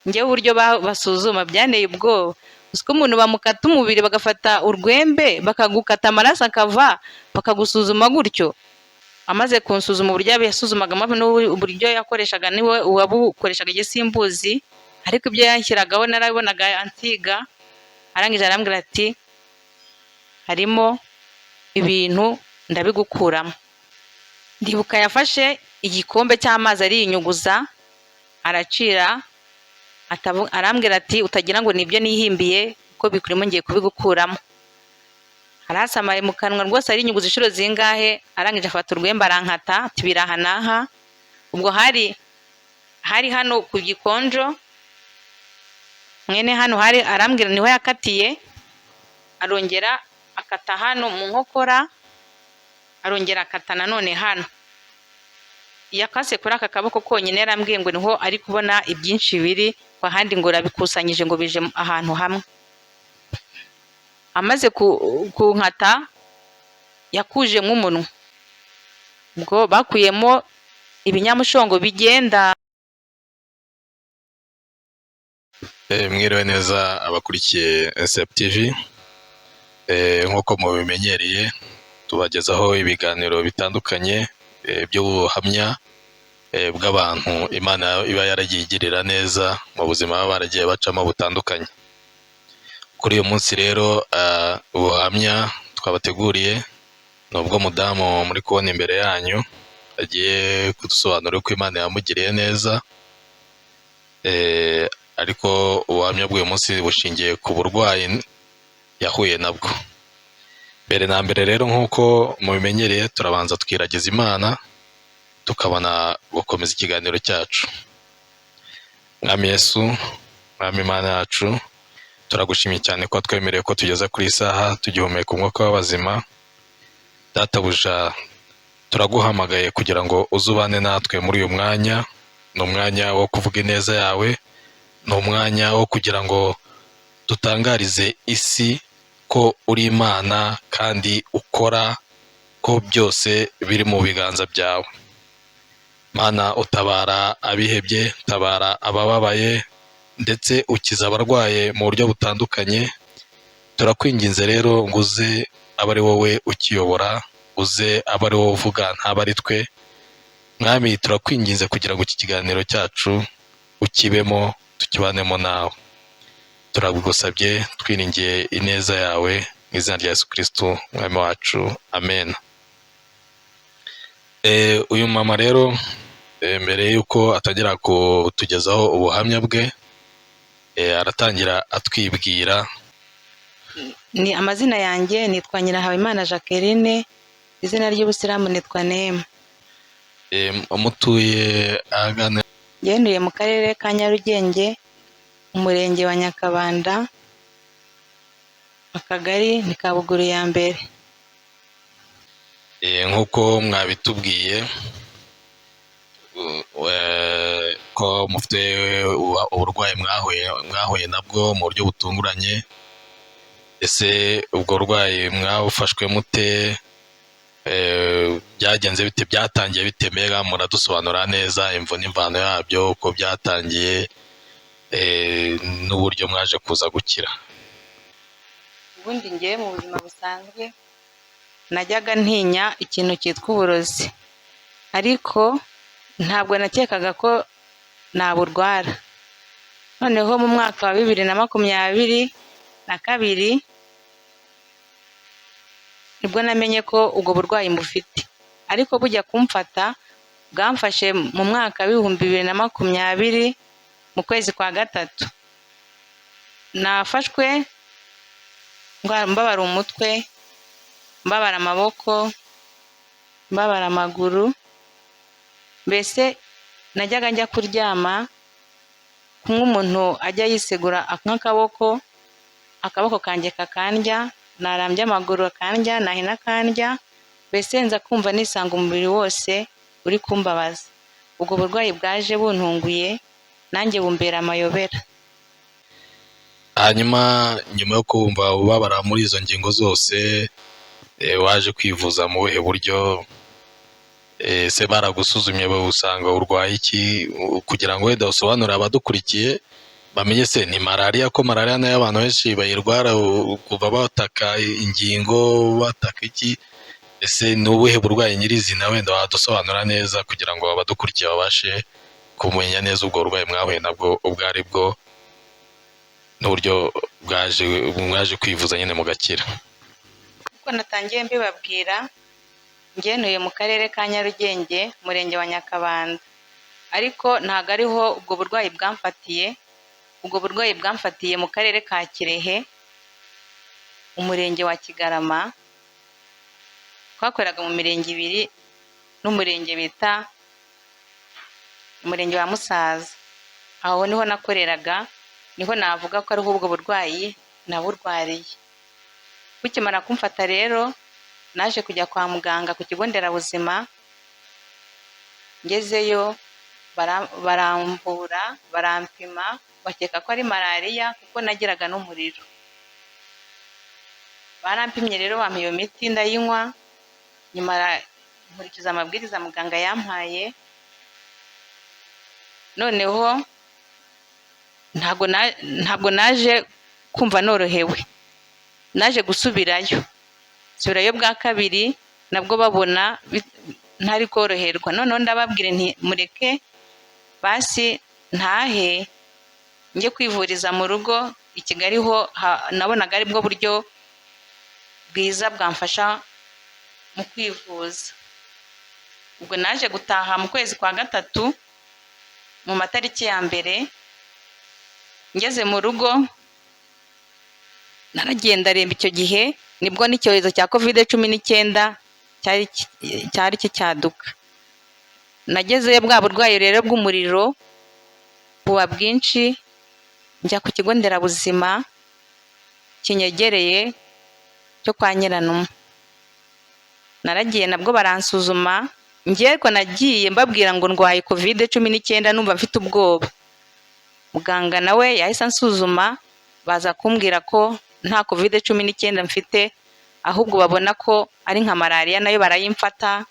Njyewe uburyo basuzuma byanteye ubwoba. Uzi ko umuntu bamukata umubiri, bagafata urwembe bakagukata amaraso akava, bakagusuzuma gutyo. Amaze kunsuzuma, uburyo yasuzumagamo n'uburyo yakoreshaga, niwe wabukoreshaga, igisimbuzi, ariko ibyo yanshyiragaho narabibonaga ansiga. Arangije arambwira ati: "Harimo ibintu, ndabigukuramo." Ndibuka yafashe igikombe cy'amazi ariyinyuguza, aracira, arambwira ati: "Utagira ngo nibyo nihimbiye, kuko bikurimo, ngiye kubigukuramo." Arasamaye mu kanwa rwose, arinyuguza inshuro zingahe. Arangije afata urwembe arankata, ati: "Biri aha n'aha." Ubwo hari hano ku gikonjo mwene hano hari, arambwira niho yakatiye. Arongera akata hano mu nkokora, arongera akata nanone hano. Yakase kuri aka kaboko konyine, yarambwiye ngo niho ari kubona ibyinshi biri, ngo ahandi ngo urabikusanyije, ngo bije ahantu hamwe. Amaze kunkata yakujemo umunwa, ubwo bakuyemo ibinyamushongo bigenda. Mwiriwe neza abakurikiye SEP TV. Nk'uko mubimenyereye, tubagezaho ibiganiro bitandukanye by'ubuhamya bw'abantu Imana iba yaragiye igirira neza mu buzima baba baragiye bacamo butandukanye. Kuri uyu munsi rero, ubuhamya twabateguriye ni ubw'umudamu muri kubona imbere yanyu, agiye kudusobanurira uko Imana yamugiriye neza. Ariko ubuhamya bw'uyu munsi bushingiye ku burwayi yahuye nabwo. Mbere na mbere rero, nk'uko mubimenyereye, turabanza twiragiza Imana, tukabona gukomeza ikiganiro cyacu. Mwami Yesu, Mwami Imana yacu, turagushimye cyane ko twemereye ko tugeze kuri iyi saha tugihumeka umwuka w'abazima. Databuja, turaguhamagaye kugira ngo uze ubane natwe muri uyu mwanya. Ni umwanya wo kuvuga ineza yawe, ni umwanya wo kugira ngo dutangarize isi ko uri Imana kandi ukora, ko byose biri mu biganza byawe. Mana, utabara abihebye, utabara abababaye, ndetse ukiza abarwaye mu buryo butandukanye. Turakwinginze rero ngo uze abe ari wowe ukiyobora, uze abe ari wowe uvuga, ntabe ari twe. Mwami, turakwinginze kugira ngo iki kiganiro cyacu ukibemo, tukibanemo nawe. Turabigusabye twiringiye ineza yawe, mu izina rya Yesu Kristo Umwami wacu, amen. Uyu mama rero, mbere y'uko atangira kutugezaho ubuhamya bwe, aratangira atwibwira. Ni amazina yanjye nitwa Nyirahabimana Jacqueline, izina ry'ubusilamu nitwa Nema. Mutuye ahagana? Njyewe ntuye mu Karere ka Nyarugenge, Umurenge wa Nyakabanda, Akagari ni Kabuguru ya mbere. Nk'uko mwabitubwiye ko mufite uburwayi mwahuye nabwo mu buryo butunguranye, ese ubwo burwayi mwabufashwe mute? Byagenze bite? Byatangiye bite? Mbega muradusobanurira neza imvo n'imvano yabyo, uko byatangiye n'uburyo mwaje kuza gukira. Ubundi njyewe mu buzima busanzwe najyaga ntinya ikintu cyitwa uburozi, ariko ntabwo nakekaga ko naburwara. Noneho mu mwaka wa 2022 nibwo namenye ko ubwo burwayi mbufite, ariko bujya kumfata bwamfashe mu mwaka w'2020, mu kwezi kwa gatatu. Nafashwe mbabara umutwe, mbabara amaboko, mbabara amaguru, mbese najyaga njya kuryama kumwe umuntu ajya yisegura nk'akaboko, akaboko kanjye kakandya, narambya amaguru akandya, nahina akandya, mbese nza kumva nisanga umubiri wose uri kumbabaza. Ubwo burwayi bwaje buntunguye, nanjye bumbera amayobera. Hanyuma nyuma yo kumva ubabara muri izo ngingo zose, waje kwivuza mu buhe buryo? Ese baragusuzumye usanga urwaye iki? Kugira ngo wenda usobanurire abadukurikiye. Bamenye se ni malariya, ko malariya nayo abantu benshi bayirwara kuva bataka ingingo, bataka iki? Ese ni ubuhe burwayi nyirizina? Wenda wadusobanura neza kugira ngo abadukurikiye babashe kumenya neza ubwo burwayi mwahuye nabwo ubwo ari bwo, n'uburyo bwaje mwaje kwivuza nyine mugakira. Uko natangiye mbibabwira, njye ntuye mu karere ka Nyarugenge, umurenge wa Nyakabanda, ariko ntabwo ariho ubwo burwayi bwamfatiye. Ubwo burwayi bwamfatiye mu karere ka Kirehe, umurenge wa Kigarama. Twakoreraga mu mirenge ibiri n'umurenge bita umurenge wa Musaza. Aho niho nakoreraga, niho navuga ko ariho ubwo burwayi naburwariye. Bukimara kumfata rero, naje kujya kwa muganga ku kigo nderabuzima, ngezeyo baramvura, barampima, bakeka ko ari malariya kuko nagiraga n'umuriro. Barampimye rero bampa iyo miti ndayinywa, nyuma nkurikiza amabwiriza muganga yampaye, noneho ntabwo naje kumva norohewe, naje gusubirayo, nsubirayo bwa kabiri nabwo babona ntari koroherwa, noneho ndababwira nti mureke basi ntahe njye kwivuriza mu rugo i Kigali ho nabonaga aribwo buryo bwiza bwamfasha mu kwivuza. Ubwo naje gutaha mu kwezi kwa gatatu mu matariki ya mbere, ngeze mu rugo naragiye ndaremba. Icyo gihe nibwo n'icyorezo cya Covid-19 cyari kicyaduka. Nagezeyo bwa burwayi rero bw'umuriro buba bwinshi, njya ku kigo nderabuzima kinyegereye cyo kwa Nyiranuma. Naragiye nabwo baransuzuma, njye ariko nagiye mbabwira ngo ndwaye Covid-19 numva mfite ubwoba. Muganga nawe yahise ansuzuma, baza kumbwira ko nta Covid-19 mfite, ahubwo babona ko ari nka malariya, nayo barayimfata,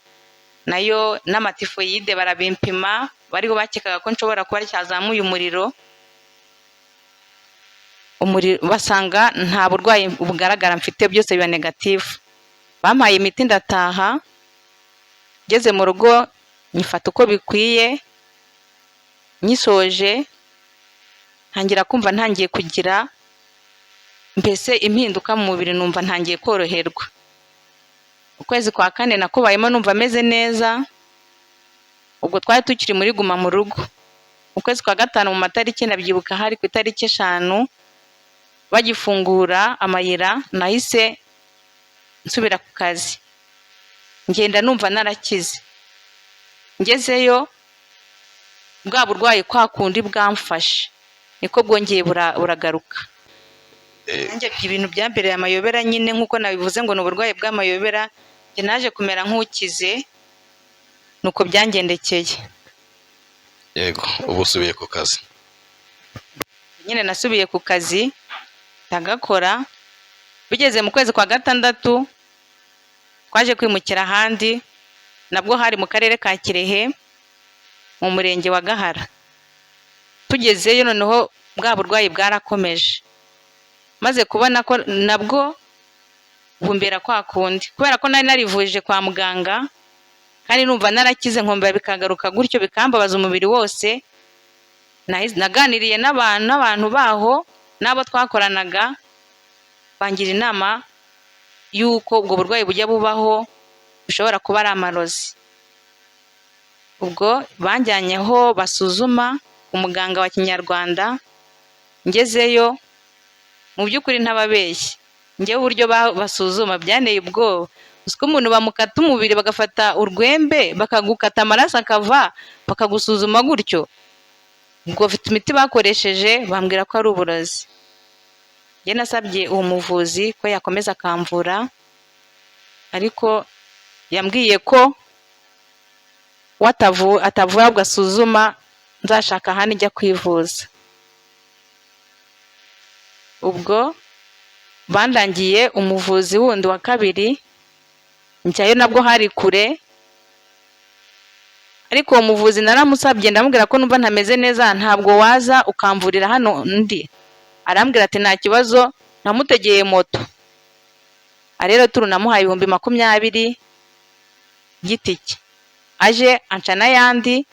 nayo n'amatifoyide barabimpima, bariho bakekaga ko nshobora kuba cyazamuye umuriro, basanga nta burwayi bugaragara mfite, byose biba negatifu. Bampaye imiti ndataha, ngeze mu rugo nyifata uko bikwiye, nyisoje ntangira kumva ntangiye kugira mbese impinduka mu mubiri, numva ntangiye koroherwa. Ukwezi kwa kane nakubayemo numva meze neza, ubwo twari tukiri muri guma mu rugo. Ukwezi kwa gatanu mu matariki ndabyibuka hari ku itariki 5, bagifungura amayira nahise nsubira ku kazi, ngenda numva narakize. Ngezeyo bwa burwayi kwa kundi bwamfashe niko bwongeye buragaruka. Nanjye ibintu byambereye amayobera nyine, nk'uko nabivuze ngo ni uburwayi bw'amayobera, njye naje kumera nk'ukize, nuko byangendekeye. Yego, ubu usubiye ku kazi? Nyine nasubiye ku kazi ndagakora, bigeze mu kwezi kwa gatandatu twaje kwimukira ahandi, nabwo hari mu karere ka Kirehe mu murenge wa Gahara. Tugezeyo noneho bwa burwayi bwarakomeje, maze kubona ko nabwo bumbera kwa kundi, kubera ko nari narivurije kwa muganga kandi numva narakize, nkumva bikagaruka gutyo bikambabaza umubiri wose. Naganiriye n'abantu baho n'abo twakoranaga, bangira inama y'uko ubwo burwayi bujya bubaho bushobora kuba ari amarozi. Ubwo banjyanye aho basuzuma ku muganga wa kinyarwanda, ngezeyo mu by'ukuri ntababeshye, njyewe uburyo basuzuma byanteye ubwoba. Uzi ko umuntu bamukata umubiri, bagafata urwembe bakagukata amaraso akava, bakagusuzuma gutyo? Ubwo bafite imiti bakoresheje bambwira ko ari uburozi. Njye nasabye uwo muvuzi ko yakomeza akamvura, ariko yambwiye ko we atavura ahubwo asuzuma, nzashaka ahandi njya kwivuza. Ubwo bandangiye umuvuzi wundi wa kabiri, njyayo nabwo hari kure. Ariko uwo muvuzi naramusabye, ndamubwira ko numva ntameze neza, ntabwo waza ukamvurira hano ndi? Arambwira ati nta kibazo. Namutegeye moto rero turu, namuhaye 20,000 by'itike, aje anca n'ayandi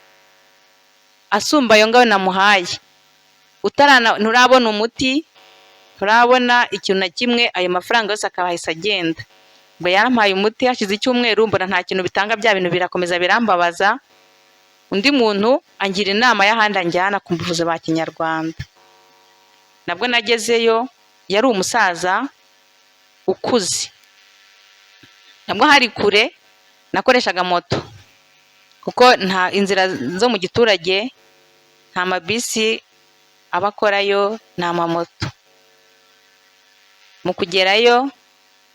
asumba ayo ngayo namuhaye. Utarana nturabona umuti, nturabona ikintu na kimwe, ayo mafaranga yose akaba ahise agenda. Ubwo yarampaye umuti, hashize icyumweru mbona nta kintu bitanga, bya bintu birakomeza birambabaza. Undi muntu angira inama y'ahandi anjyana ku buvuzi ba kinyarwanda. Nabwo nagezeyo, yari umusaza ukuze, nabwo hari kure, nakoreshaga moto kuko nta inzira zo mu giturage, nta mabisi aba akorayo, ni amamoto. Mu kugerayo,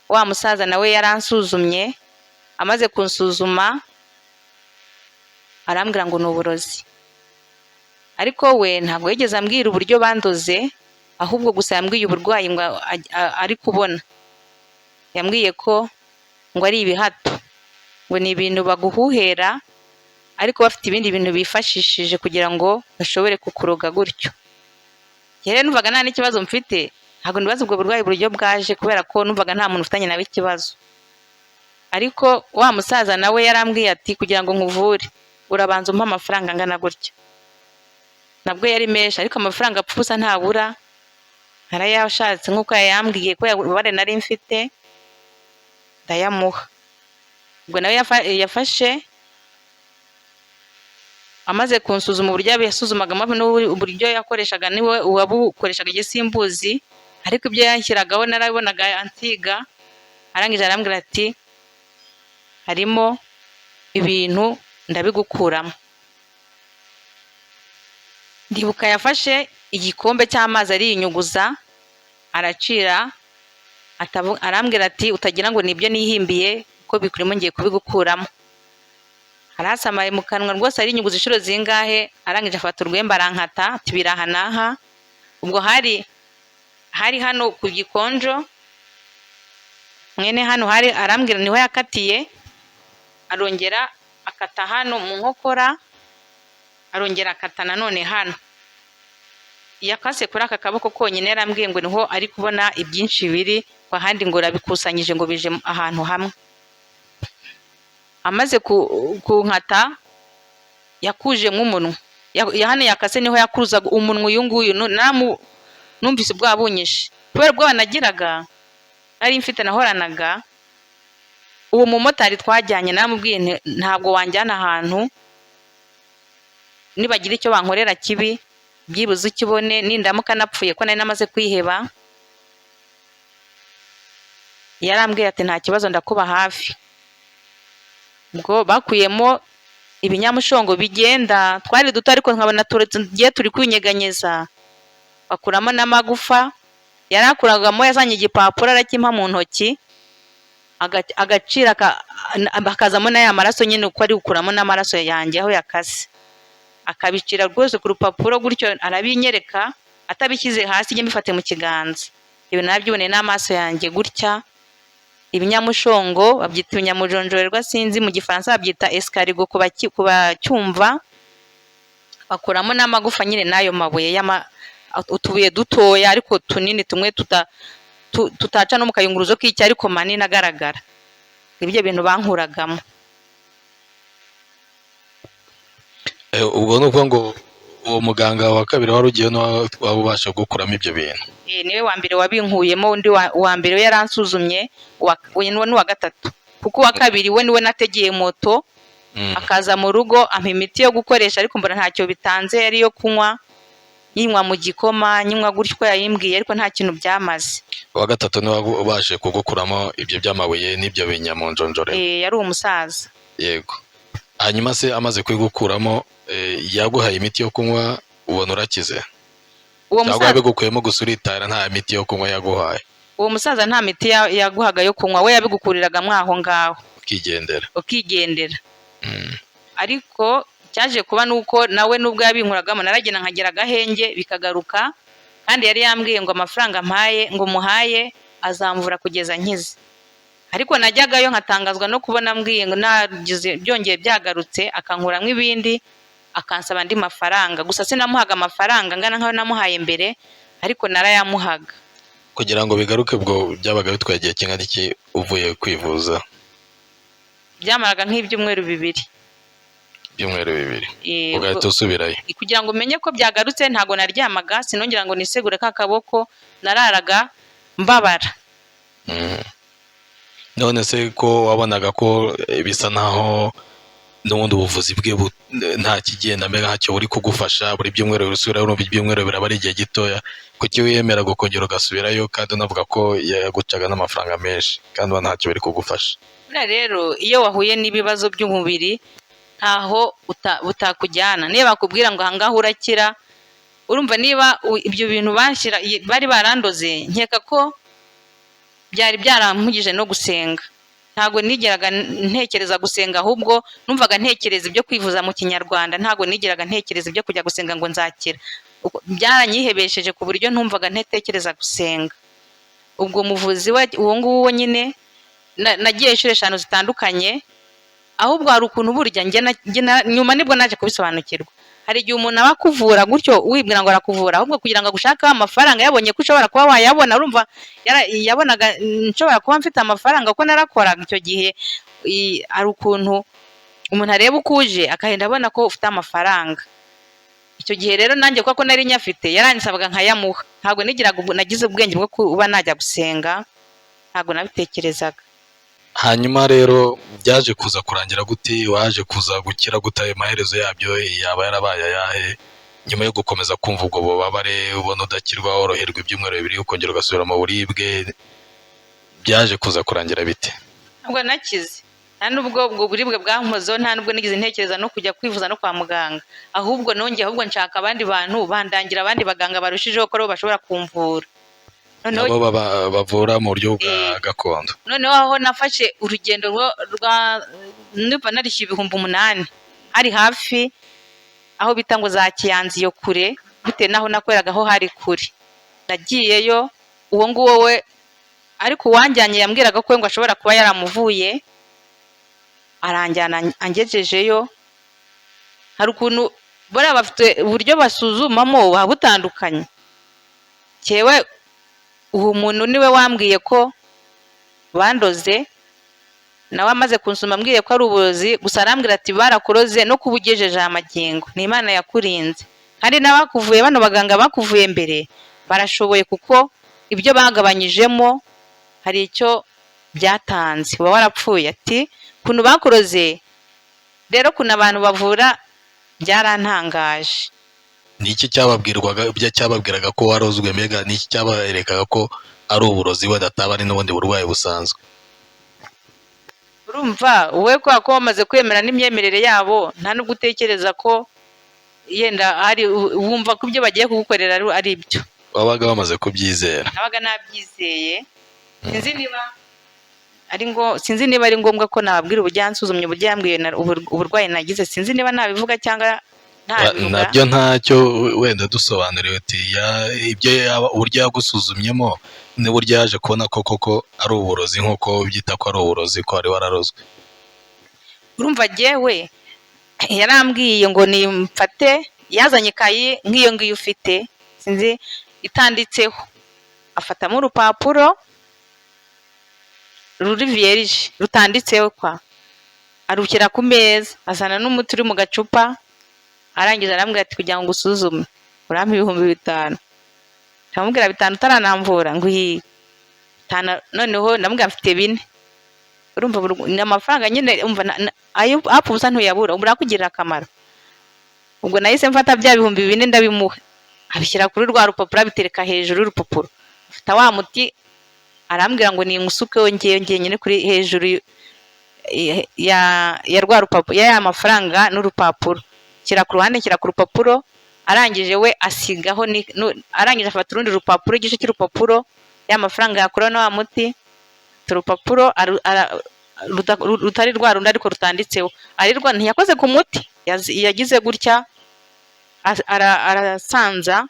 wa musaza nawe yaransuzumye. Amaze kunsuzuma arambwira ngo ni uburozi, ariko we ntabwo yigeze ambwira uburyo bandoze, ahubwo gusa yambwiye uburwayi ngo ari kubona. Yambwiye ko ngo ari ibihato, ngo ni ibintu baguhuhera ariko bafite ibindi bintu bifashishije kugira ngo bashobore kukuroga gutyo. Njye rero numvaga nta n'ikibazo mfite, ntabwo nibaza ubwo burwayi uburyo bwaje, kubera ko numvaga nta muntu ufitanye nawe ikibazo. Ariko wa musaza nawe yarambwiye ati kugira ngo nkuvure urabanza umpe amafaranga angana gutya. Nabwo yari menshi, ariko amafaranga apfa ubusa ntabura, narayashatse nk'uko yayambwiye ko ububabare nari mfite, ndayamuha. Ubwo nawe yafashe, amaze kunsuzuma, uburyo yasuzumagamo n'uburyo yakoreshaga, niwe wabukoreshaga igisimbuzi, ariko ibyo yanshyiragaho narabibonaga ansiga. Arangije arambwira ati harimo ibintu, ndabigukuramo. Ndibuka yafashe igikombe cy'amazi ariyinyuguza, aracira, arambwira ati utagira ngo nibyo nihimbiye, kuko bikurimo, ngiye kubigukuramo. Arasamaye mu kanwa rwose, arinyuguza inshuro zingahe, arangije afata urwembe arankata, ati biraha n'aha. Ubwo hari hano ku gikonjo mwene hano hari, arambwira niho yakatiye, arongera akata hano mu nkokora, arongera akata nanone hano. Yakase kuri aka kaboko konyine, yarambwiye ngo niho ari kubona ibyinshi biri, ngo ahandi ngo urabikusanyije ngo bije ahantu hamwe. Amaze kunkata yakujemo umunwa. Hano yakase niho yakuzaga umunwa uyu nguyu. Numvise ubwoba bunyishe kubera ubwoba nagiraga, nari mfite nahoranaga. Uwo mumotari twajyanye naramubwiye nti ntabwo wanjyana ahantu nibagira icyo bankorera kibi, byibuze ukibone nindamuka napfuye, ko nari namaze kwiheba. Yarambwiye ati nta kibazo, ndakuba hafi. Ubwo bakuyemo ibinyamushongo bigenda, twari duto ariko nkabona tugiye turi kwinyeganyeza, bakuramo n'amagufa yarakuragamo. Yazanye igipapuro arakimpa mu ntoki, agaciro hakazamo n'aya maraso nyine, uko ari gukuramo n'amaraso yanjye aho yakase, akabicira rwose ku rupapuro gutyo, arabinyereka atabishyize hasi, njye mbifate mu kiganza. Ibi nabyiboneye n'amaso yanjye gutya. Ibinyamushongo babyita ibinyamujonjorerwa, sinzi mu gifaransa babyita escargot ku bacyumva. Bakuramo n'amagufa nyine n'ayo mabuye, utubuye dutoya ariko tunini, tumwe tutaca no mu kayunguruzo k'icyo, ariko manini agaragara. Ibyo bintu bankuragamo. Ubwo ni ukuvuga ngo uwo muganga wa kabiri wari ugiye waba ubasha gukuramo ibyo bintu? Niwe wa mbere wabinkuyemo. Undi wa mbere we yaransuzumye, ni uwa gatatu, kuko uwa kabiri we niwe nategeye moto, akaza mu rugo ampa imiti yo gukoresha, ariko mbona ntacyo bitanze. Yari iyo kunywa, nyinywa mu gikoma, nyinywa gutyo uko yayimbwiye, ariko nta kintu byamaze. Uwa gatatu niwe ubashe kugukuramo ibyo by'amabuye n'ibyo binyamunjonjorero? Yari umusaza. Yego. Hanyuma se amaze kubigukuramo, yaguhaye imiti yo kunywa ubona urakize? Uwo Cyangwa musaza yabigukuyemo gusa uritahira, nta miti yo kunywa yaguhaye? Uwo musaza nta miti yaguhaga yo kunywa, we yabigukuriragamo aho ngaho. Ukigendera. Ukigendera. Ariko cyaje kuba nuko nawe nubwo yabinkuragamo, naragenda nkagira agahenge bikagaruka, kandi yari yambwiye ngo amafaranga mpaye, ngo muhaye azamvura kugeza nkize. Ariko najyagayo nkatangazwa no kubona mbwiye ngo nagize byongeye byagarutse, akankuramo ibindi, akansaba andi mafaranga. Gusa sinamuhaga amafaranga angana nk'ayo namuhaye mbere, ariko narayamuhaga. Kugira ngo bigaruke ubwo byabaga bitwaye igihe kingana iki uvuye kwivuza? Byamaraga nk'ibyumweru 2. Ibyumweru 2. Ugahita usubirayo. Kugira ngo umenye ko byagarutse ntago naryamaga, sinongera ngo nisegure ka kaboko, nararaga mbabara. None se ko wabonaga ko bisa naho n'ubundi ubuvuzi bwe nta kigenda, mbega ntacyo buri kugufasha, buri byumweru usubirayo, urumva ibyumweru biraba ari igihe gitoya, kuki wiyemera kongera ugasubirayo kandi unavuga ko yagucaga n'amafaranga menshi kandi ubona ntacyo biri kugufasha? Buriya rero iyo wahuye n'ibibazo by'umubiri ntaho butakujyana. Niba bakubwira ngo aha ngaha urakira, urumva niba ibyo bintu bari barandoze, nkeka ko byari byarampugije no gusenga. Ntabwo nigeraga ntekereza gusenga, ahubwo numvaga ntekereza ibyo kwivuza mu kinyarwanda, ntabwo nigeraga ntekereza ibyo kujya gusenga ngo nzakira. Byaranyihebesheje ku buryo ntumvaga ntekereza gusenga. Ubwo muvuzi we uwo nguwo nyine nagiye inshuro 5 zitandukanye, ahubwo hari ukuntu burya nyuma nibwo naje kubisobanukirwa. Hari igihe umuntu aba akuvura gutyo wibwira ngo arakuvura, ahubwo kugira ngo agushake amafaranga yabonye ko ushobora kuba wayabona, urumva yabonaga nshobora kuba mfite amafaranga kuko narakoraga icyo gihe. Hari ukuntu umuntu areba uko uje akagenda abona ko ufite amafaranga. Icyo gihe rero nanjye kuko nari nyafite yaransabaga nkayamuha. Ntabwo nigiraga nagize ubwenge bwo kuba najya gusenga, ntabwo nabitekerezaga. Hanyuma rero byaje kuza kurangira gute? Waje kuza gukira gute? Ayo maherezo yabyo yaba yarabaye ayahe? Nyuma yo gukomeza kumva ubwo bubabare, ubona udakirwa, woroherwa ibyumweru 2 ukongera ugasubira mu buribwe, byaje kuza kurangira bite? Ntabwo nakize, nta nubwo ubwo buribwe bwankozeho, nta nubwo nigeze ntekereza no kujya kwivuza no kwa muganga, ahubwo nongeye ahubwo nshaka abandi bantu bandangira abandi baganga barushijeho ko aribo bashobora kumvura. Nabo bavura mu buryo bwa gakondo. Noneho aho nafashe urugendo rwa numva narishyuye 8,000, hari hafi aho bita ngo za Kiyanzi iyo kure, bitewe n'aho nakoreraga aho hari kure. Nagiyeyo uwo nguwo we, ariko uwanjyanye yambwiraga ko ngo ashobora kuba yaramuvuye, aranjyana angejejeyo. Hari ukuntu bariya bafite uburyo basuzumamo buba butandukanye. Cyewe uwo muntu niwe wambwiye ko bandoze, nawe amaze kunsuma ambwiye ko ari uburozi, gusa arambwira ati barakuroze no kuba ugejeje aya magingo, ni Imana yakurinze. Kandi n'abakuvuye bano baganga bakuvuye mbere barashoboye, kuko ibyo bagabanyijemo hari icyo byatanze, uba warapfuye. Ati kuntu bakuroze rero, kuntu abantu bavura byarantangaje. Ni iki cyababwirwaga, ibyo cyababwiraga ko warozwe, mbega ni iki cyaberekaga ko ari uburozi wenda ataba ari n'ubundi burwayi busanzwe? Urumva wowe kubera ko bamaze kwemera n'imyemerere yabo, nta nubwo utekereza ko yenda ari wumva ko ibyo bagiye kugukorera ari ibyo. Wabaga bamaze kubyizera. Nabaga nabyizeye. Sinzi niba ari ngombwa ko nababwira uburyo yansuzumye, uburyo yambwiye uburwayi nagize, sinzi niba nabivuga cyangwa nabyo ntacyo. Wenda dusobanuriwe uti ibyo uburyo yagusuzumyemo n'uburyo yaje kubona ko koko ari uburozi, nk'uko byita ko ari uburozi, ko wari wararozwe. Urumva jyewe yarambwiye ngo nimfate, yazanye ikayi nk'iyo ngiyo ufite, sinzi itanditseho, afatamo urupapuro ruri vierge rutanditseho kwa, arushyira ku meza, azana n'umuti uri mu gacupa, arangiza arambwira ati kugira ngo usuzume urampa 5,000. Ndamubwira 5 utaranamvura ngo iyi 5, noneho ndamubwira mfite 4. Urumva ni amafaranga nyine, umva ayo apfa ubusa ntuyabura, urakugirira akamaro. Ubwo nahise mfata bya 4,000 ndabimuha, abishyira kuri rwa rupapuro, abitereka hejuru y'urupapuro, afata wa muti arambwira ngo ningusukeho ngewe njyenyine kuri hejuru ya rwa rupapuro, ya mafaranga n'urupapuro, nshyira ku ruhande, nshyira ku rupapuro. Arangije we asigaho, arangije afata urundi rupapuro, igice cy'urupapuro, ya mafaranga yakuraho na wa muti, urupapuro rutari rwa rundi ariko rutanditseho, arirwa ntiyakoze ku muti, yagize gutya arasanza,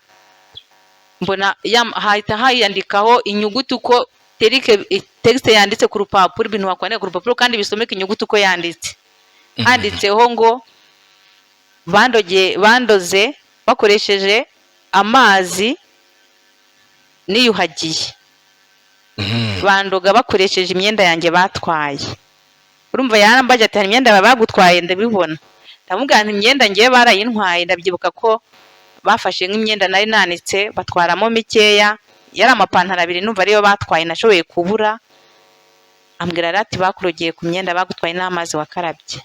mbona hahita hayandikaho inyuguti uko terike texte yanditse ku rupapuro, ibintu wakwandika ku rupapuro kandi bisomeka inyuguti uko yanditse. Handitseho ngo bandoge, bandoze bakoresheje amazi niyuhagiye, bandoga bakoresheje imyenda yanjye batwaye. Urumva yarambaje ati: "Hari imyenda yawe bagutwaye?" Ndabibona, ndamubwira nti: "Imyenda ngewe barayintwaye." Ndabyibuka ko bafashe nk'imyenda nari nanitse, batwaramo mikeya, yari amapantaro abiri, numva ariyo batwaye nashoboye kubura. Ambwira rero ati: "Bakurogeye ku myenda bagutwaye n'amazi wakarabye."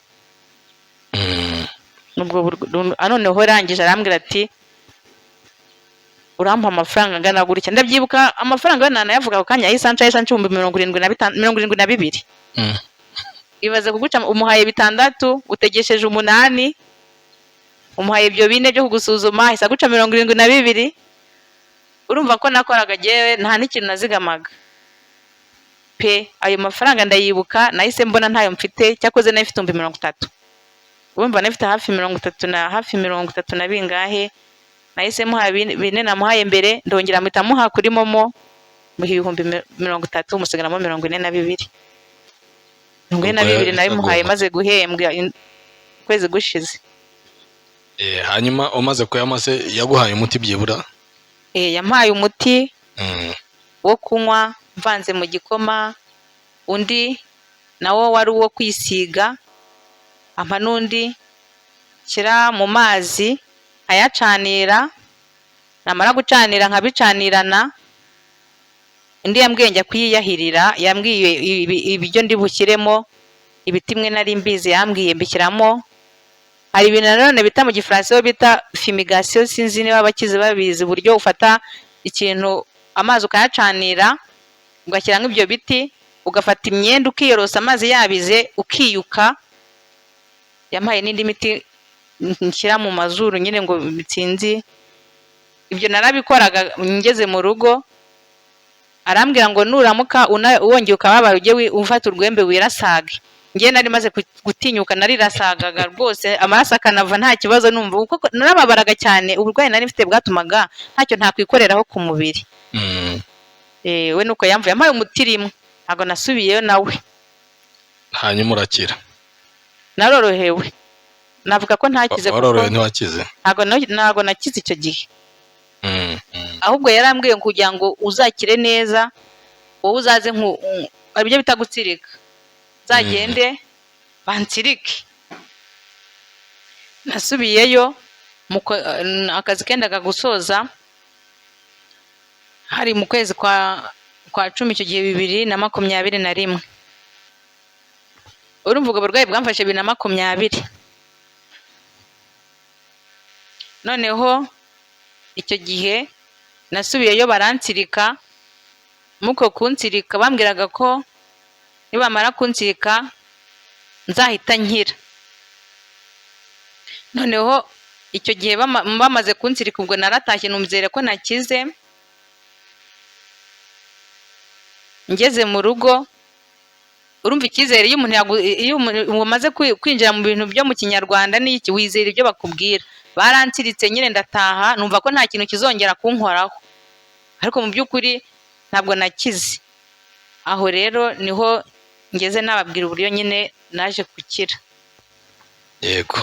Nubwo noneho arangije arambwira ati: "Urampa amafaranga angana gutya." Ndabyibuka amafaranga yo nanayavuga ako kanya, yahise anca 75,000, 72. Ibaze kuguca, umuhaye bitandatu, utegesheje umunani, umuhaye ibyo bine byo kugusuzuma, ahise aguca 72. Urumva ko nakoraga jyewe nta n'ikintu nazigamaga pe. Ayo mafaranga ndayibuka, nahise mbona ntayo mfite. Cyakoze nari mfite 30,000. Urumva nari mfite hafi 30 na hafi 30 na bingahe. Nahise muha bine namuhaye mbere, ndongera mpita muha kuri MoMo, muha 30,000, musigaramo 42. 42 Ubwo nabimuhaye yahise maze guhembwa ukwezi gushize. Hanyuma umaze kuyama se yaguhaye umuti byibura? Yampaye umuti wo kunywa mvanze mu gikoma, undi nawo wari uwo kwisiga, ampa n'undi nshyira mu mazi nkayacanira, namara gucanira nkabicanirana. Undi yambwiye njya kuyiyahirira, yambwiye ibyo ndi bushyiremo, ibiti imwe nari mbizi yambwiye mbishyiramo. Hari ibintu nanone bita mu gifaransa bita fumigation, sinzi niba abakizi babizi, uburyo ufata ikintu, amazi ukayacanira, ugashyiramo ibyo biti, ugafata imyenda ukiyorosa, amazi yabize ukiyuka. Yampaye n'indi miti nshyira mu mazuru nyine ngo bitsinzi. Ibyo narabikoraga. Ngeze mu rugo arambwira ngo: "Nuramuka wongeye ukababara, ujye ufata urwembe wirasage." Njye nari maze gutinyuka, narirasagaga rwose, amaraso akanava nta kibazo numva, kuko narababaraga cyane. Uburwayi nari mfite bwatumaga ntacyo ntakwikoreraho ku mubiri. We nuko yamvuye, yampaye umuti rimwe, ntabwo nasubiyeyo nawe. Hanyuma urakira? Narorohewe, navuga ko ntakize kuko Warorohewe, ntiwakize? Ntabwo nakize icyo gihe. Ahubwo yarambwiye ngo kugira ngo uzakire neza, wowe uzaze hari ibyo bita gutsirika, nzagende bansirike. Nasubiyeyo akazi kendaga gusoza, hari mu kwezi kwa 10 icyo gihe, 2021. Urumva ubwo burwayi bwamfashe 2020. Noneho icyo gihe nasubiyeyo baransirika. Muko kunsirika bambwiraga ko nibamara kunsirika nzahita nkira. Noneho icyo gihe bamaze kunsirika, ubwo naratashye numvizere ko nakize. Ngeze mu rugo, urumva icyizere, iyo umuntu iyo umuntu umaze kwinjira mu bintu byo mu kinyarwanda n'iki, wizera ibyo bakubwira. Baransiritse nyine ndataha, numva ko nta kintu kizongera kunkoraho, ariko mu by'ukuri ntabwo nakize. Aho rero niho ngeze nababwira uburyo nyine naje gukira. Yego,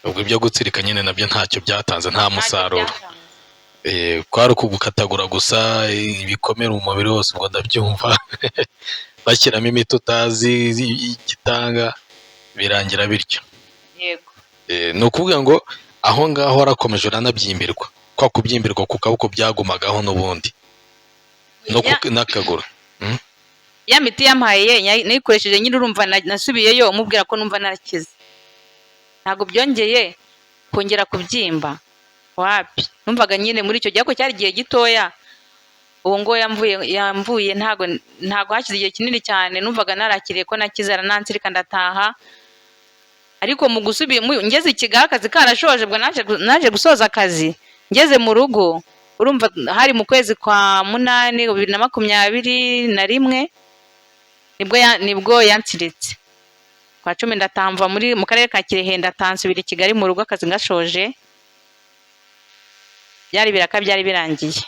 ubwo ibyo gutsirika nyine nabyo ntacyo byatanze, nta musaruro? Ntacyo byatanze. Kwari ukugukatagura gusa ibikomere umubiri wose, ubwo ndabyumva, bashyiramo imiti utazi igitanga, birangira bityo. Yego. Ni ukuvuga ngo aho ngaho warakomeje uranabyimbirwa, kwa kubyimbirwa ku kaboko byagumagaho n'ubundi no n'akaguru? Ya miti yampaye nayikoresheje nyine. Urumva nasubiyeyo umubwira ko numva narakize, ntabwo byongeye kongera kubyimba, wapi. Numvaga nyine muri icyo gihe, ariko cyari igihe gitoya. Uwo ngo yamvuye ntabwo hashize igihe kinini cyane, numvaga narakiriye ko nakize, aranansirika ndataha. Ariko mu gusubira ngeze i Kigali akazi karashoje, ubwo naje gusoza akazi ngeze mu rugo. Urumva hari mu kwezi kwa munani 2021, nibwo yansiritse. Kwa 10 ndataha, mva mu karere ka Kirehe, ndataha nsubira i Kigali mu rugo akazi gashoje, byari biraka byari birangiye.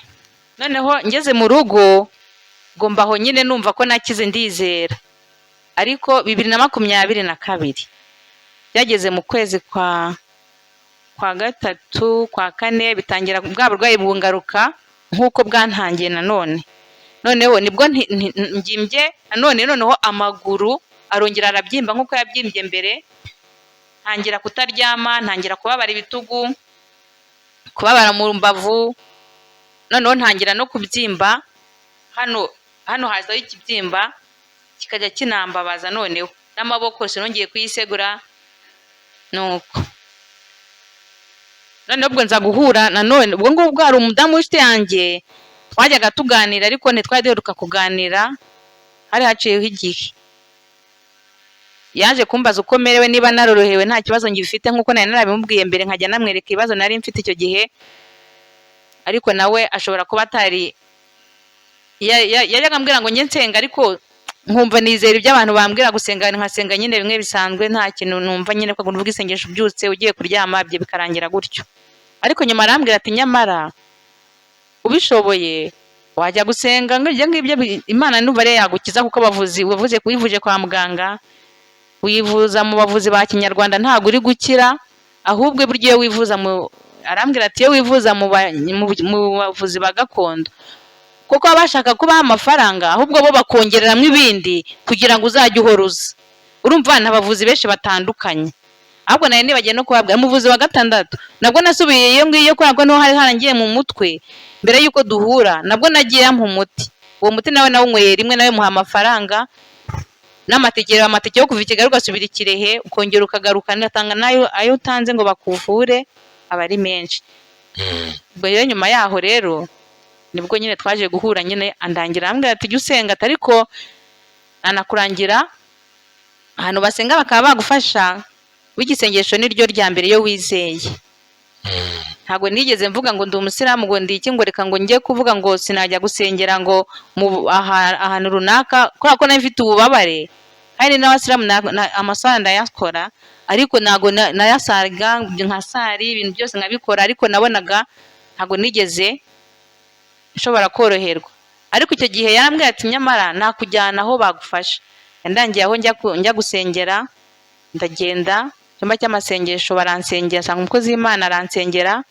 Noneho ngeze mu rugo Ubwo mbaho nyine numva ko nakize, ndizera. Ariko 2022 byageze mu kwezi kwa gatatu, kwa kane, bitangira bwa burwayi bungaruka nk'uko bwantangiye nanone. Noneho nibwo mbyimbye nanone, noneho amaguru arongera arabyimba nk'uko yabyimbye mbere, ntangira kutaryama, ntangira kubabara ibitugu, kubabara mu mbavu, noneho ntangira no kubyimba hano hano, hazaho ikibyimba kikajya kinambabaza, noneho n'amaboko sinongeye kuyisegura. Nuko noneho ubwo nza guhura nanone, ubwo ngubwo hari umudamu w'inshuti yanjye twajyaga tuganira, ariko ntitwari duheruka kuganira, hari haciyeho igihe. Yaje kumbaza uko merewe, niba narorohewe, nta kibazo ngifite, nk'uko nari narabimubwiye mbere, nkajya namwereka ibibazo nari mfite icyo gihe. Ariko nawe ashobora kuba atari yajyaga ambwira ngo njye nsenga, ariko nkumva nizera ibyo abantu bambwira gusenga, nkasenga nyine bimwe bisanzwe, nta kintu numva nyine, ko uvuga isengesho ubyutse, ugiye kuryama, ibyo bikarangira gutyo. Ariko nyuma arambwira ati: "Nyamara ubishoboye wajya gusenga, ngo ibyo ngibyo Imana ndumva ariyo yagukiza, kuko abavuzi wavuze, wivuje kwa muganga, wivuza mu bavuzi ba kinyarwanda, ntabwo uri gukira. Ahubwo burya iyo wivuza mu," arambwira ati, "iyo wivuza mu bavuzi ba gakondo, kuko baba bashaka kubaha amafaranga, ahubwo bo bakongereramo ibindi kugira ngo uzajye uhora uza." Urumva ni abavuzi benshi batandukanye. Ahubwo nari nibagiwe no kubabwira umuvuzi wa gatandatu. Nabwo nasubiye iyo ngiyo, kubera ko niho hari harangiye mu mutwe mbere y'uko duhura. Nabwo nagiye ampa umuti, uwo muti nawe nawunyweye rimwe, nawe muha amafaranga n'amatike, amatike yo kuva i Kigali ugasubira i Kirehe, ukongera ukagaruka, ndatanga n'ayo ayo utanze ngo bakuvure aba ari menshi. Ubwo rero nyuma yaho rero nibwo nyine twaje guhura nyine, andangira, arambwira ati: "Jya usenga," ati, "ariko anakurangira ahantu basenga bakaba bagufasha. W'igisengesho ni ryo rya mbere iyo wizeye." Ntabwo nigeze mvuga ngo ndi umusilamu, ngo ndi iki, ngo reka ngo njye kuvuga ngo sinajya gusengera ngo mu ahantu runaka, kubera ko nari mfite ububabare. Kandi n'abasilamu amasaha ndayakora, ariko ntabwo nayasaga nkasari, ibintu byose nkabikora, ariko nabonaga ntabwo nigeze nshobora koroherwa. Ariko icyo gihe yarambwiye ati: "Nyamara nakujyana aho bagufasha." Yandangiye aho njya gusengera, ndagenda icyumba cy'amasengesho, baransengera, nsanga umukozi w'Imana aransengera.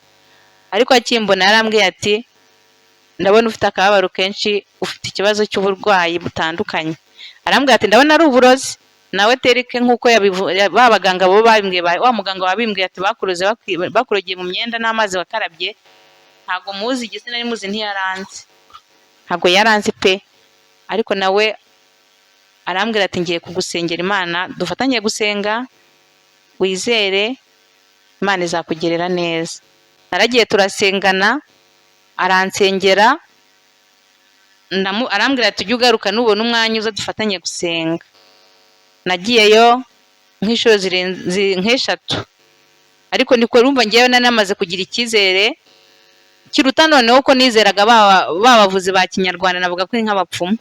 Ariko akimbona yarambwiye ati: "Ndabona ufite akababaro kenshi, ufite ikibazo cy'uburwayi butandukanye." Arambwira ati: "Ndabona ari uburozi." Nawe terike nk'uko ba baganga bo babimbwiye, wa muganga wabimbwiye ati: "Bakuroze, bakurogeye mu myenda n'amazi wakarabye." Ntabwo muzi, igitsina nari muzi, ntiyaranze, ntabwo yaranze pe. Ariko nawe arambwira ati: "Ngiye kugusengera Imana, dufatanye gusenga, wizere Imana izakugirira neza." Naragiye turasengana, aransengera, arambwira ati: "Ujye ugaruka nubona umwanya, uze dufatanye gusenga." Nagiyeyo nk'inshuro zirenze nk'eshatu, ariko niko urumva ngewe nari namaze kugira icyizere kiruta noneho ko nizeraga ba bavuzi ba kinyarwanda, navuga ko ari nk'abapfumu.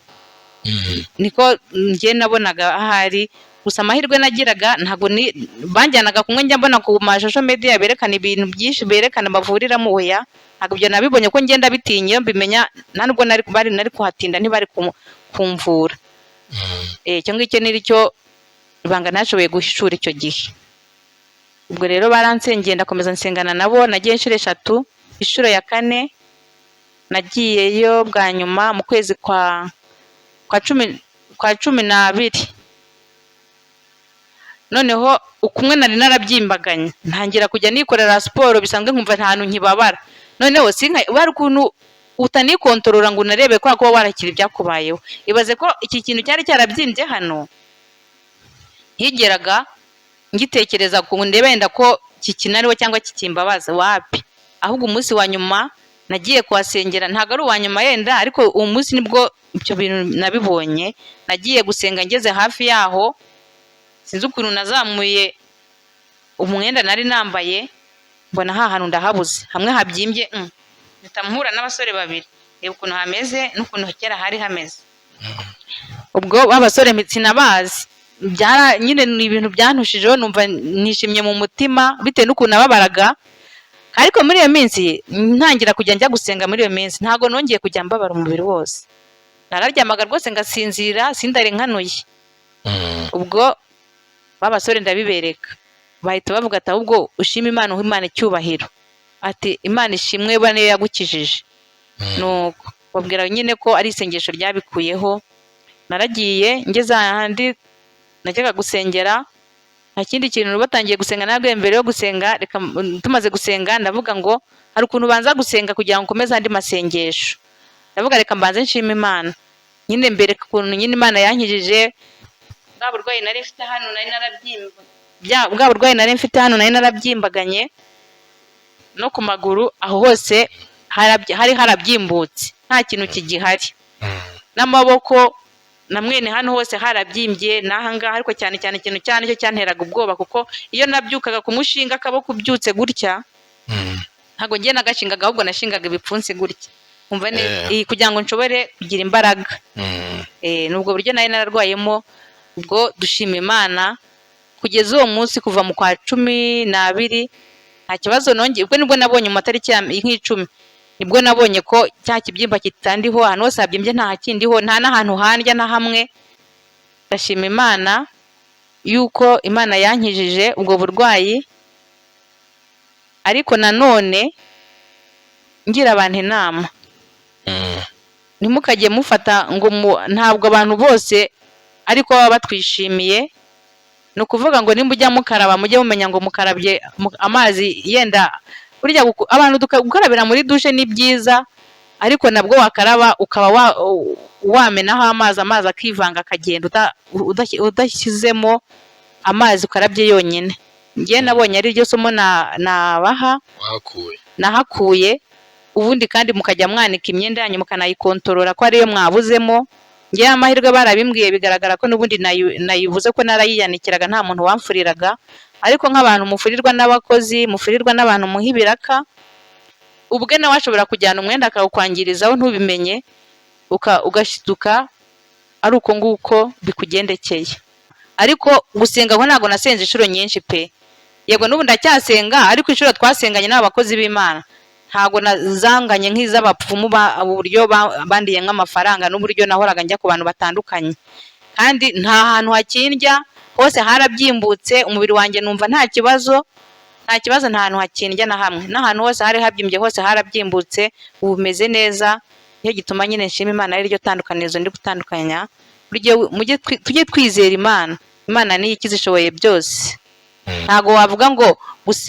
Niko njye nabonaga ahari. Gusa amahirwe nagiraga, ntabwo ni banjyanaga kumwe njya mbona ku ma social media berekana ibintu byinshi, berekana bavuriramo. Oya, ntabwo ibyo nabibonye, ko ngenda bitinye. Iyo mbimenya nta nubwo nari kuhatinda, ntibari kumvura. Icyo ngicyo ni cyo ibanga ntashoboye guhishura icyo gihe. Ubwo rero baransengeye, ndakomeza nsengana nabo. Nagiye inshuro eshatu, inshuro ya kane nagiyeyo bwa nyuma mu kwezi kwa 12. Noneho ukumwe nari narabyimbaganye, ntangira kujya nikorera siporo bisanzwe, nkumva nta hantu nkibabara. Noneho sinka bari ukuntu utanikontorora ngo unarebe, kubera kuba warakira ibyakubayeho. Ibaze ko iki kintu cyari cyarabyimbye hano, ntigeraga ngitekereza ku ndebe wenda ko kikinariho cyangwa kikimbabaza, wapi. Ahubwo umunsi wa nyuma nagiye kuhasengera, ntabwo ari uwa nyuma yenda, ariko uwo munsi nibwo ibyo bintu nabibonye. Nagiye gusenga, ngeze hafi yaho, sinzi ukuntu nazamuye umwenda nari nambaye, mbona ha hantu ndahabuze, hamwe habyimbye. Mpita mpura n'abasore babiri, reba ukuntu hameze n'ukuntu kera hari hameze. Ubwo ba basore sinabazi, byara nyine ni ibintu byantushijeho, numva nishimye mu mutima bitewe n'ukuntu nababaraga. Ariko muri iyo minsi ntangira kujya njya gusenga, muri iyo minsi ntabwo nongeye kujya mbabara umubiri wose. Nararyamaga rwose ngasinzira, sindare nkanuye. Ubwo ba basore ndabibereka, bahita bavuga ati ahubwo ushime Imana, uhe Imana icyubahiro, ati Imana ishimwe ba niyo yagukijije. Nuko babwira nyine ko ari isengesho ryabikuyeho. Naragiye ngeze ahandi najyaga gusengera, nta kindi kintu, batangiye gusenga nabwo mbere yo gusenga, reka tumaze gusenga ndavuga ngo hari ukuntu ubanza gusenga kugira ngo ukomeze andi masengesho. Ndavuga reka mbanze nshime Imana nyine, mbereka ukuntu nyine Imana yankijije bwa burwayi nari mfite hano nari narabyimba, bwa burwayi nari mfite hano nari narabyimbaganye no ku maguru, aho hose hari harabyimbutse, nta kintu kigihari, n'amaboko na mwene hano hose harabyimbye n'aha ngaha, ariko cyane cyane ikintu cyane cyo cyanteraga ubwoba, kuko iyo nabyukaga ku mushinga akaboko ubyutse gutya, ntabwo ngiye nagashingaga, ahubwo nashingaga ibipfunsi gutya, nkumva kugira ngo nshobore kugira imbaraga. Ni ubwo buryo nari nararwayemo. Ubwo dushima Imana kugeza uwo munsi, kuva mu kwa 12 nta kibazo nongeye. Ubwo nibwo nabonye mu matariki ya nk'icumi, nibwo nabonye ko cya kibyimba kitandiho, ahantu hose habyimbye nta kindiho, nta n'ahantu handya na hamwe. Ndashima Imana yuko Imana yankijije ubwo burwayi. Ariko nanone ngira abantu inama, ntimukajye mufata ngo ntabwo abantu bose ariko baba batwishimiye. Ni ukuvuga ngo nimba ujya mukaraba, mujye mumenya ngo mukarabye amazi yenda burya abantu gukarabira muri dushe ni byiza, ariko nabwo wakaraba ukaba wamenaho amazi, amazi akivanga akagenda udashyizemo amazi ukarabye yonyine. Njye nabonye ari ryo somo nabaha. Wahakuye. Nahakuye. Ubundi kandi mukajya mwanika imyenda yanyu, mukanayikontorora ko ariyo mwabuzemo. Njyewe amahirwe barabimbwiye, bigaragara ko n'ubundi nayibuze ko narayiyanikiraga, nta muntu wamfuriraga. Ariko nk'abantu mufurirwa n'abakozi, mufurirwa n'abantu muha ibiraka, ubwe nawe ashobora kujyana umwenda akawukwangirizaho ntubimenye, ugashiduka ari uko nguko bikugendekeye. Ariko gusenga ko ntabwo nasenze inshuro nyinshi pe. Yego n'ubu ndacyasenga, ariko inshuro twasenganye n'abakozi b'Imana ntabwo nazanganye nk'iz'abapfumu, uburyo bandiye nk'amafaranga n'uburyo nahoraga njya ku bantu batandukanye. Kandi nta hantu hakindya, hose harabyimbutse, umubiri wanjye numva nta kibazo, nta kibazo, nta hantu hakindya na hamwe, n'ahantu hose hari habyimbye hose harabyimbutse, ubu meze neza. Nicyo gituma nyine nshima Imana, ari ryo tandukanirizo ndi gutandukanya. Burya tujye twizera Imana, Imana niyo ikiza, ishoboye byose. Ntabwo wavuga ngo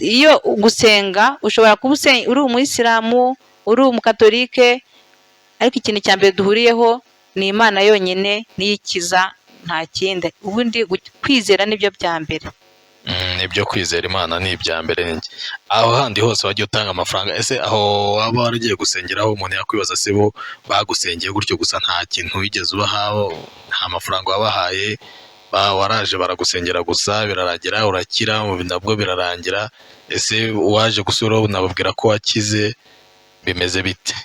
iyo gusenga ushobora kuba uri umuyisilamu, uri umukatolike, ariko ikintu cya mbere duhuriyeho ni Imana yonyine niyo ikiza, nta kindi. Ubundi kwizera nibyo bya mbere. Ibyo kwizera Imana ni ibya mbere. Ni njye. Aho handi hose wajya utanga amafaranga, ese aho waba waragiye gusengeraho, umuntu yakwibaza se bo bagusengeye gutyo gusa, nta kintu wigeze ubaha, nta mafaranga wabahaye, waraje baragusengera gusa birarangira urakira, nabwo birarangira, ese waje gusubiraho unababwira ko wakize, bimeze bite?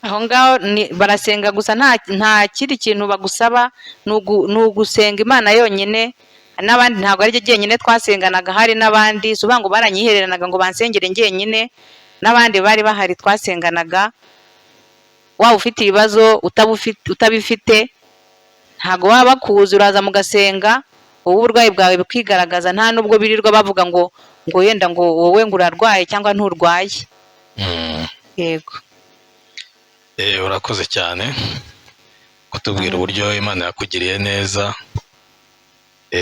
Aho ngaho barasenga gusa, nta kindi kintu bagusaba, ni ugusenga Imana yonyine. N'abandi ntabwo ari ryo jyenyine twasenganaga, hari n'abandi, si ukuvuga ngo baranyihereranaga ngo bansengere njyenyine, n'abandi bari bahari twasenganaga. Waba ufite ibibazo, utabifite, ntabwo baba bakuzi, uraza mugasenga, wowe uburwayi bwawe bukigaragaza, nta nubwo birirwa bavuga ngo yenda ngo wowe ngo urarwaye cyangwa nturwaye. Yego. Urakoze cyane kutubwira uburyo Imana yakugiriye neza.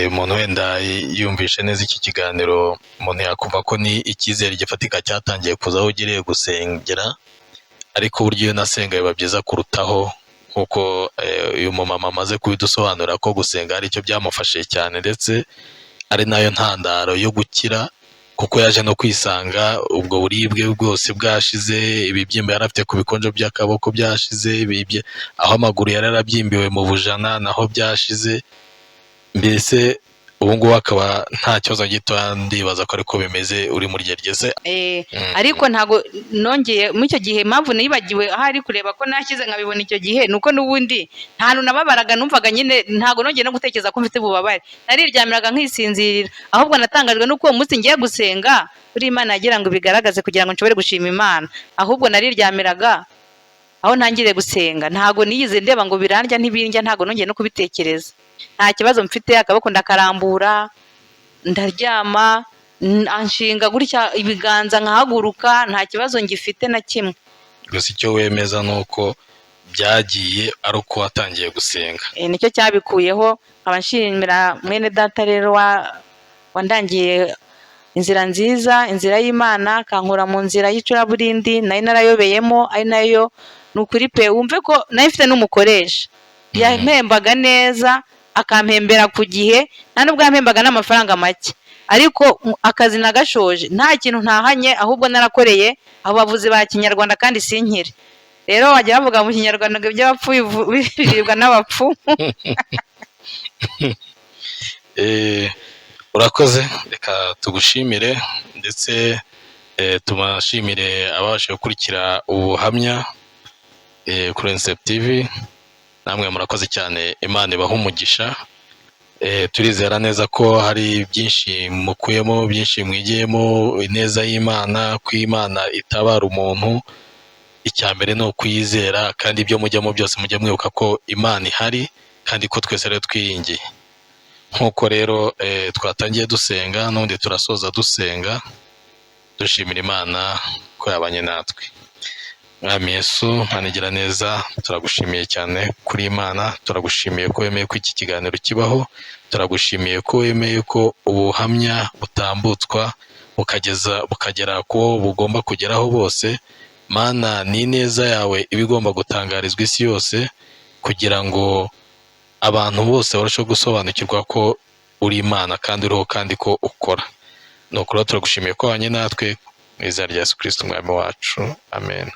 Umuntu wenda yumvishe neza iki kiganiro, umuntu yakumva ko ni icyizere gifatika cyatangiye kuza aho ugiriye gusengera, ariko uburyo iyo unasenga biba byiza kurutaho, nk'uko uyu mumama amaze kubidusobanurira ko gusenga hari icyo byamufashije cyane, ndetse ari nayo ntandaro yo gukira, kuko yaje no kwisanga ubwo buribwe bwose bwashize, ibibyimba yari afite ku bikonjo by'akaboko byashize, aho amaguru yari yarabyimbiwe mu bujana naho byashize, mbese ubu ngubu akaba nta kibazo gito, ndibaza ko ariko bimeze uri muri gerageze. Ariko ntago nongeye muri icyo gihe. Impamvu nibagiwe ahari kureba ko nashyize nkabibona icyo gihe, nuko n'ubundi nta hantu nababaraga, numvaga nyine ntago nongeye no gutekereza ko mfite ububabare, nariryamiraga nkisinzirira. Ahubwo natangajwe nuko uwo munsi ngiye gusenga, buri Imana yagira ngo ibigaragaze kugira ngo nshobore gushima Imana. Ahubwo nariryamiraga Aho ntangiriye gusenga ntabwo nigeze ndeba ngo birandya ntibindya, ntabwo nongeye no kubitekereza. Nta kibazo mfite, akaboko ndakarambura, ndaryama, anshinga gutya ibiganza nkahaguruka, nta kibazo ngifite na kimwe. Gusa icyo wemeza ni uko byagiye ari uko watangiye gusenga. Nicyo cyabikuyeho. Nkaba nshimira mwene data rero wandangiye inzira nziza, inzira y'Imana, akankura mu nzira y'icuraburindi nari narayobeyemo, ari nayo ni ukuri pe. Wumve ko nari mfite n'umukoresha yampembaga neza, akampembera ku gihe, nta nubwo yampembaga n'amafaranga make, ariko akazi nagashoje nta kintu ntahanye, ahubwo narakoreye abo bavuzi ba kinyarwanda kandi sinkire. Rero bajya bavuga mu kinyarwanda ngo iby'abapfu biribwa n'abapfu. Urakoze, reka tugushimire ndetse tubashimire ababashije gukurikira ubuhamya kuri Ensept TV. Namwe murakoze cyane, Imana ibahe umugisha. Turizera neza ko hari byinshi mukuyemo, byinshi mwigiyemo, ineza y'Imana, ko Imana itabara umuntu. Icya mbere ni ukuyizera, kandi ibyo mujyamo byose mujye mwibuka ko Imana ihari kandi ko twese rero twiringiye. Nk'uko rero twatangiye dusenga, n'ubundi turasoza dusenga, dushimira Imana ko yabanye natwe. Mwami Yesu, Mana igira neza, turagushimiye cyane kuri Imana, turagushimiye ko wemeye ko iki kiganiro kibaho, turagushimiye ko wemeye ko ubuhamya butambutswa bukagera ku bo bugomba kugeraho bose. Mana, ni ineza yawe iba igomba gutangarizwa isi yose, kugira ngo abantu bose barusheho gusobanukirwa ko uri Imana kandi uriho kandi ko ukora. Nuko rero turagushimiye ko wabanye natwe, mu izina rya Yesu Kristo umwami wacu, amen.